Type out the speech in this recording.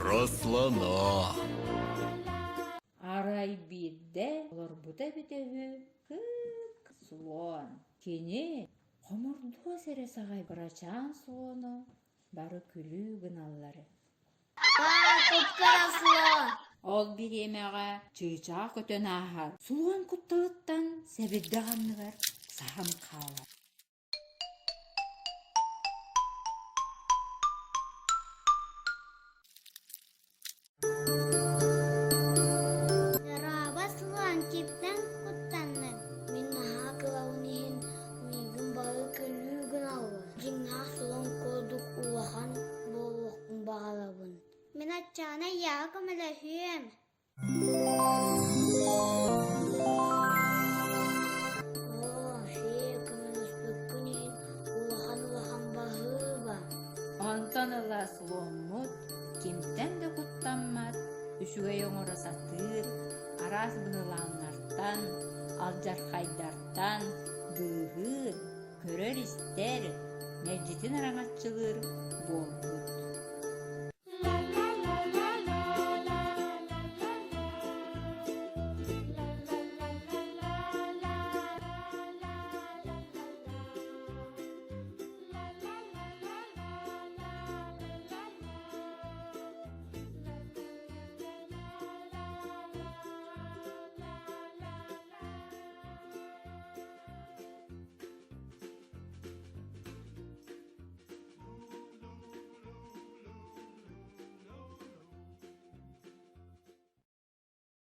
Про слона. Арай биирдэ олорбута эбитэ үһү кык слон. Кини хомурдуос эрэ саҕай кырачаан слону бары күлүү гыналлар. Кыра слон! Ол бириэмэҕэ чыычаах көтөн ааһар, слон кутталыттан сэбирдэх анныгар саһан хаалар. Дорообо, слон, кимтэн куттанныҥ? Мин наһаа кылабын иһин миигин бары күлүү гыналлар. Дьиҥнээх слон курдук улахан буолуохпун баҕарабын. Мин оччоҕуна ийэҕэ көмөлөһүөм. Оо, фея көмөлөспөккүн иһин улахан-улахан баһыыба. Онтон ыла сломмут кимтэн да куттаммат, үчүгэй оҥоро сатыыр, араас быһылааннартан, алдьархайдартан быыһыыр, көрөр-истэр, мэлдьитин араҥаччылыыр буолбут.